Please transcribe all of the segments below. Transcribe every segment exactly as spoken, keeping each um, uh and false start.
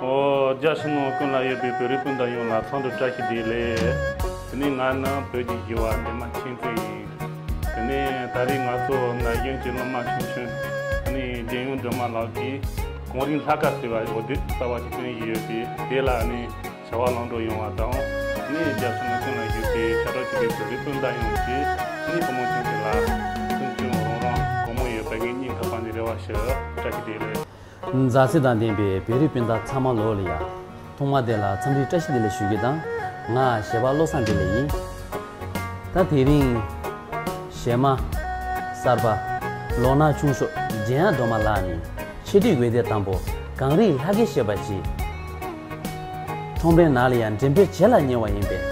ཨོ། རྒྱ་ཕྱི་ནང་ཀུན་ལ་ཡོད་པའི་བོད་རིགས་སྤུན་ཟླ་ཡོངས་ལ་འཚམས་འདྲི་བཀྲ་ཤིས་བདེ་ལེགས། དེ་ནས་ང་ནི་བོད་ཀྱི་གཞས་པ་འདན་མ་མཁྱེན་བརྩེ་ཡིན། དེ་ནས་ད་རེས་ང་ཚོ་ན་གཞོན་གྱི་སློབ་མ་ཆུང་ཆུང་ནི་རྒྱལ་ཡོངས་སྒྲོལ་མ་ལགས་ཀྱིས་གངས་རིའི་ལྷ་སྐལ་ཟེར་བའི་འོད་སྡེར་གསར་པ་ཞིག་བཏོན་ཡོད་པས། དེ་ལ་ནི་བྱ་བ་ལམ་འགྲོ་ཡོང་བ་དང་། ནི་རྒྱ་ཕྱི་ནང་ཀུན་ལ་བཞུགས་པའི་ཤ་ཁྲག་གཅིག་པའི་བོད་རིགས་སྤུན་ཟླ་ཡོངས་ཀྱིས་ནི་བུ་མོ་ཆུང་ཆུང་ལ་ཆུང་ཆུང་རང་རང་དགོང་མོ་ཡོད་པའི་སྙིང་ཐག་པ་ནས་རེ་བ་ཞུ། བཀྲ་ཤིས་བདེ་ལེགས། མཛའ་བརྩེ་དང་ལྡན་པའི་བོད་རིགས་སྤུན་ཟླ་ཚང་མ་ལོ་ལ་ཡ། ཐོག་མ་དེ་ལ་འཚམས་འདྲི་བཀྲ་ཤིས་བདེ་ལེགས་ཞུ་རྒྱུ་དང་། ང་གཞས་པ་བློ་བཟང་འདི་ལགས་ཡིན། ད་དེ་རིང་གཞས་མ་གསར་པ་ལོ་ན་ཆུང་ཤོས་འཇམ་དབྱངས་སྒྲོལ་མ་ལགས་ནི་ཆེད་སྒྲིག་འོད་སྡེར་དང་པོ་གངས་རིའི་ལྷ་སྐལ་ཞེས་པ་ཅིག་ཁྲོམ་རའི་ནང་ལ་ཡང་འགྲེམས་སྤེལ་བྱེད་ལ་ཉེ་བ་ཡིན་པས།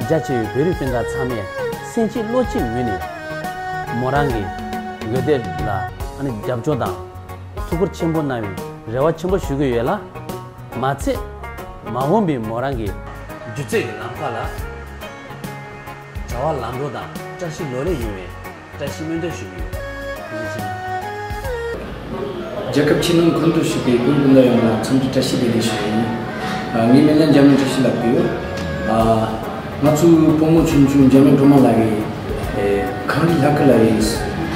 རྒྱ་ཆེ་བའི་བོད་རིགས་སྤུན་ཟླ་ཚང་མས་སེམས་གཅིག་བློ་གཅིག་ངོས་ནས་མོ་རང་གི་འོད་སྡེར་ལ་ཨ་ནི་རྒྱབ་སྐྱོར་དང་། ཐུགས་ཁུར་ཆེན་པོ་གནང་བའི་རེ་བ་ཆེན་པོ་ཞུ་གི་ཡོད་ལ། མ་ཚད་མ་འོངས་པའི་མོ་རང་གི་སྒྱུ་རྩལ་གྱི་ལམ་ཁ་ལ་བྱ་བ་ལམ་འགྲོ་དང་བཀྲ་ཤིས་ལོ་ལེགས་ཡོང་བའི་བཀྲ་ཤིས་སྨོན་འདུན་ཞུ་གི་ཡོད། ཐུགས་རྗེ་ཆེ། རྒྱལ་ཁབ་ཕྱི་ནང་ཀུན་ཏུ་བཞུགས་པའི་བོད་སྤུན་ཟླ་ཡོངས་ལ་འཚམས་འདྲི་བཀྲ་ཤིས་བདེ་ལེགས་ཞུ་ཡིན། ཨ། ངའི་མིང་ལ་འཇམ་དབྱངས་བཀྲ་ཤིས་ལགས་ཡོད། ཨ། ང་ཚོའི་བུ་མོ་ཆུང་ཆུང་འཇམ་དབྱངས་སྒྲོལ་མ་ལགས་ཀྱིས། ཨེ། གངས་རིའི་ལྷ་སྐལ་ལ་ཡིས་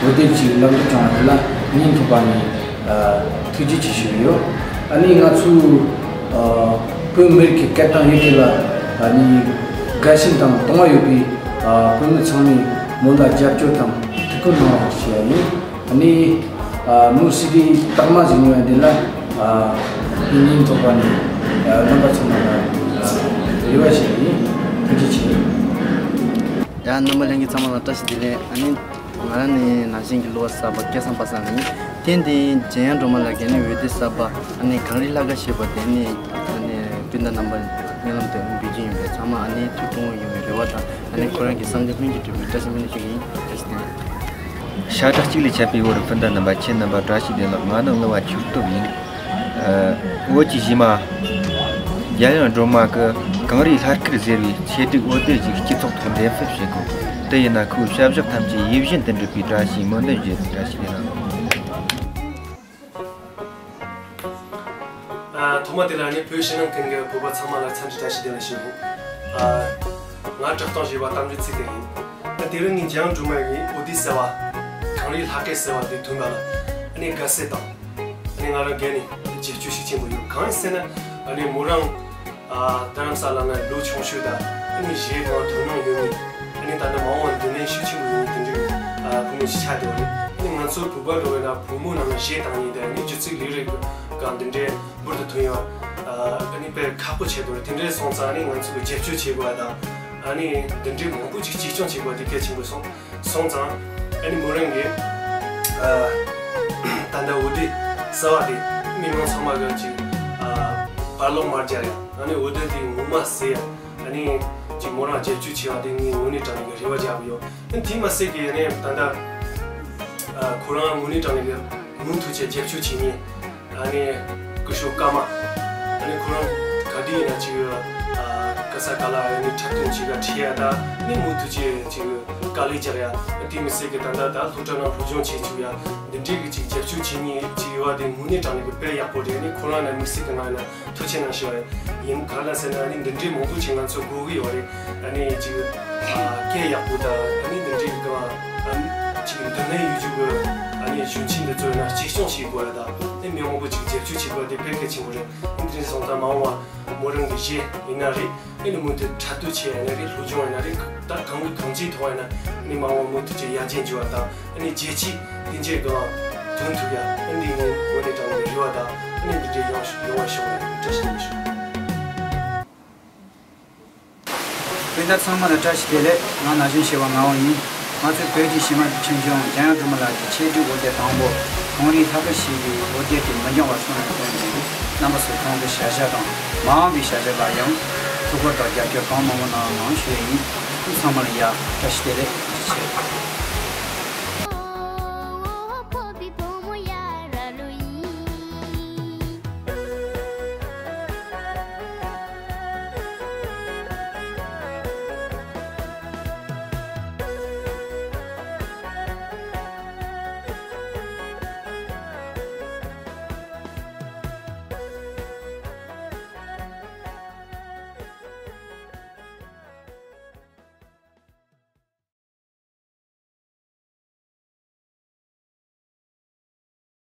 འོད་སྡེར་གྱི་ལམ་འགྲོ་དྲངས་པ་དེ་ལ་སྙིང་ཐག་པ་ནས། ཨ། ཐུགས་རྗེ་ཆེ་ཞུ་གི་ཡོད། ཨ་ནི་ང་ཚོའི། ཨ། བོད་མི་རིགས་ཀྱི་སྐད་དང་ཡི་གེ་ལ། ཨ་ནི་དགའ་ཞེན་དང་དུང་བ་ཡོད་པའི། ཨ། བོད་མི་ཚང་མས་མོ་ལ་རྒྱབ་སྐྱོར་དང་ཐུགས་ཁུར་གནང་རོགས་ཞུ་ཡ་ཡིན། ཨ་ནི། ཨ། མོའི་སི་ཌི་རྟགས་མ་ཟིན་ཡོད་འདི་ལ། ཨ། སྙིང་ཐག་པ་ནས། ཨ། རྣམ་པ་ཚང་མ་ལ། ཨ། རེ་བ་ཞུ་ཡིན། ཐུགས་རྗེ་ཆེ། ཡ། རྣམ་པ་ལྷན་རྒྱས་ཚང་མ་ལ་བཀྲ་ཤིས་བདེ་ལེགས། ཨ་ནི་ང་རང་ནི་ན་གཞོན་གྱི་གླུ་བ་གསར་པ་སྐལ་བཟང་པ་སངས་ལགས་ཡིན། དེ་འདི་འཇམ་དབྱངས་སྒྲོལ་མ་ལགས་ཀྱིས་ནི་འོད་སྡེར་གསར་པ་ཨ་ནི་གངས་རིའི་ལྷ་སྐལ་ཞེས་པ་དེ་ནི་ཨ་ནི་སྤུན་ཟླ་རྣམ་པ་སྙན་ལམ་དུ་འབུལ་རྒྱུ་ཡིན་པས། ཚང་མ་ཨ་ནི་ཐུགས་ཕན་ཡོང་བའི་རེ་བ་དང་། ཨ་ནི་ཁོ་རང་གི་བསམ་འདུན་ལྷུན་གྱིས་གྲུབ་པའི་བཀྲ་ཤིས་སྨོན་འདུན་ཞུ་གི་ཡིན། བཀྲ་ཤིས་བདེ་ལེགས། ཤ་ཁྲག་གཅིག་ལས་ཁྱབ་པའི་བོད་རིགས་སྤུན་ཟླ་རྣམ་པ། ཁྱེད་རྣམ་པ་བཀྲ་ཤིས་བདེ་ལེགས། ང་ནི་གླུ་བ་ཆོས་སྟོབས་ཡིན། ཨ། བོད་ཀྱི་གཞས་མ་འཇམ་དབྱངས་སྒྲོལ་མ་གིས་གངས་རིའི་ལྷ་སྐལ་ཟེར་བའི་ཆེད་སྒྲིག་འོད་སྡེར་གྱི་སྤྱི་ཚོགས་ཐོག་འགྲེམས་སྤེལ་བྱེད་དགོས། དེ་ཡིན་ན་ཁོའི་བྱ་བཞག་ཐམས་ཅད་ཡིད་བཞིན་དུ་འགྲུབ་པའི་བཀྲ་ཤིས་སྨོན་འདུན་ཞུ། བཀྲ་ཤིས་བདེ་ལེགས། ཨ། ཐོག་མ་དེ་ལ་ནི་བོད་ཕྱི་ནང་ཀུན་གྱི་བོད་པ་ཚང་མ་ལ་འཚམས་འདྲི་བཀྲ་ཤིས་བདེ་ལེགས་ཞུ་ཡིན། ཨ། ང་གྲགས་སྟོང་ཞེས་པ་གཏམ་རྒྱུད་ཚིག་དེ་ཡིན། ཨ། དེ་རིང་ངས་འཇམ་དབྱངས་སྒྲོལ་མ་ཡི་འོད་སྡེར་ཟེར་བ། གངས་རིའི་ལྷ་སྐལ་ཟེར་བ་དེ་ཐོན་པ་ལ་ཨ་ནི་དགའ་བསུ་དང་། ཨ་ནི་ང་རང་སྒེར་ནས་རྗེས་ཆོད་ཤུགས་ཆེན་པོ་ཡོད། གང་ཡིན་ཟེར་ན། ཨ་ནི་མོ་རང་། ཨ། རྡ་རམ་ས་ལ་ན་ལོ་ཆུང་ཤོས་དང་། ཨ་ནི་གཞས་གང་དོ་སྣང་ཡོད་མེད། ཨ་ནི་ད་ནི་མ་འོངས་པ་འདི་ནས་ཤུགས་ཆེན་པོ་ཡོང་མཁན་དེ་འདྲའི། ཨ། བུ་མོ་ཞིག་ཆགས་བསྡད་པ་རེད། ཨ་ནི་ང་ཚོ་བོད་པ་འདྲ་བོ་ཡིན་ན་བུ་མོ་ནང་ལ་གཞས་བཏང་མཁན་དང་། ཨ་ནི་སྒྱུ་རྩལ་ལས་རིགས་སྒང་འདི་འདྲའི་འབུར་དུ་ཐོན་ཡོང་། ཨ། ཨ་ནི་དཔེ་ཁག་པོ་ཆགས་བསྡད་པ་རེད། དེ་འདྲའི་སོང་ཙང་ཨ་ནི་ང་ཚོ་གིས་རྒྱབ་སྐྱོར་བྱེད་དགོས་པ་དང་། ཨ་ནི་འདི་འདྲའི་མང་པོ་ཅིག་གཅེས་སྐྱོང་བྱེད་དགོས་པ་དེ་གལ་ཆེན་པོ་སོང་། སོང་ཙང་། ཨ་ནི་མོ་རང་གིས། ཨ། ད་ལྟ་འོད་སྡེར་ཟེར་བ་དེ་མི་མང་ཚང་མ་གིས་ཅིག་ཨ། བར་ལོག་མ་རྒྱག་ཡ། ཨ་ནི་འོད་སྡེར་དེ་ངོ་མ་ཟེར་ཡ། ཨ་ནི་ཅིག་མོ་རང་རྒྱབ་སྐྱོར་བྱེད་པ་དེ་ངས་དངོས་གནས་དྲང་གནས་ཀྱི་རེ་བ་རྒྱག་གི་ཡོད། ཨ་ནི་དེ་མ་ཟད་ཀྱི་ཨ་ནི་ད་ལྟ། ཨ། ཁོ་རང་དངོས་གནས་དྲང་གནས་ཀྱི་མུ་མཐུད་བྱས་རྒྱབ་སྐྱོར་བྱེད་མཁན། ཨ་ནི་སྐུ་ཞབས་ཀརྨ། ཨ་ནི་ཁོ་རང་ག་དུས་ཡིན་ན་ཅིག་ཨ། ག་ས་ག་ལ་ཨ་ནི་འཁྲབ་སྟོན་བྱེད་ག་ཁྲིད་ཡ་དང་། ཨ་ནི་མུ་མཐུད་བྱས་ཅིག་དཀའ་ལས་རྒྱག་ཡ། དེ་མི་ཟད་ཀྱི་ད་ལྟ་ད་སློབ་གྲྭ་ནང་སློབ་སྦྱོང་བྱེད་བཅུག་ཡ། འདི་འདྲའི་གི་ཅིག་རྒྱབ་སྐྱོར་བྱེད་མཁན་ཅིག་ཡོད་པ་དེ་དངོས་གནས་དྲང་གནས་ཀྱི་དཔེ་ཡག་པོ་རེད། ཨ་ནི་ཁོ་རང་ལ་དམིགས་བསལ་གྱི་ང་ཡིན་ན་ཐུགས་རྗེ་གནང་ཞུ་བ་རེད། ཡིན། ག་རེ་ཟེར་ན་ཨ་ནི་འདི་འདྲའི་མང་པོ་ཅིག་ང་ཚོ་དགོས་ཀྱི་ཡོད་རེད། ཨ་ནི་ཅིག་ཨ། སྐད་ཡག་པོ་དང་། ཨ་ནི་འདི་འདྲའི་གི་ཨ། ཅིག་མདུན་ལམ་ཡོད་རྒྱུ་གི་ཨ་ནི་གཞོན་སྐྱེས་འདི་ཚོ་ཡིན་ན་གཅེས་སྐྱོང་བྱེད་དགོས་ཡ་དང་། ཨ་ནི་མི་མང་པོ་ཅིག་རྒྱབ་སྐྱོར་བྱེད་དགོས་ཡ་དེ་དཔེ་གལ་ཆེན་པོ་རེད། ཨ་ནི་དེ་འདྲ་སོང་ཙང་མ་འོངས་པ་མོ་རང་གི་གཞས་ཡིན་ན་རེད། ཨ་ནི་མུ་མཐུད་འཁྲབ་སྟོན་བྱེད་ཡ་ཡིན་ན་རེད། སློབ་སྦྱོང་ཡིན་ན་རེད། ད་གང་གི་གང་ཅིའི་ཐོག་ཡིན་ན། ཨ་ནི་མ་འོངས་མུ་མཐུད་ཅིག་ཡར་རྒྱས་འགྲོ་བ་དང་། ཨ་ནི་རྒྱལ་སྤྱིའི་མཐུན་རྐྱེན་སྒང་ཐོན་ཐུབ་ཡ། ཨ་ནི་འདི་ངས་དངོས་གནས་དྲང་གནས་རེ་བ་དང་། ཨ་ནི་འདི་འདྲའི་ཡོང་ཡོང་བ་ཤོག་ལ་བཀྲ་ཤིས་བདེ་ལེགས་ཞུ། དཔེ་ ད་ཚང་མ་ལ་བཀྲ་ཤིས་བདེ་ལེགས། ང་ན་གཞོན་ཞི་བ་ངག་དབང་ཡིན། ང་ཚོའི་བོད་ཀྱི་གཞས་མ་ཆོས་འབྱུང་འཇམ་དབྱངས་སྒྲོལ་མ་ལགས་ཀྱི་ཆེད་སྒྲིག་འོ་བརྒྱལ་དང་པོ་གངས་རིའི་ལྷ་སྐལ་ཞེས་པའི་འོ་བརྒྱལ་དེ་མི་འགྱངས་པར་ཚོགས་ནས་ཐོན་ནས་རྣམ་པ་ཚོས་ཁོང་གི་བྱ་གཞག་དང་མ་འོངས་པའི་བྱ་གཞག་ལ་ཡང་ཐུགས་ཁུར་དང་རྒྱབ་སྐྱོར་གང་མང་མང་གནང་རོགས་གནང་ཞུ་ཡས་ཡིན། ཚང་མ་ལ་ཡ་བཀྲ་ཤིས་བདེ་ལེགས། ཐུགས་རྗེ་ཆེ།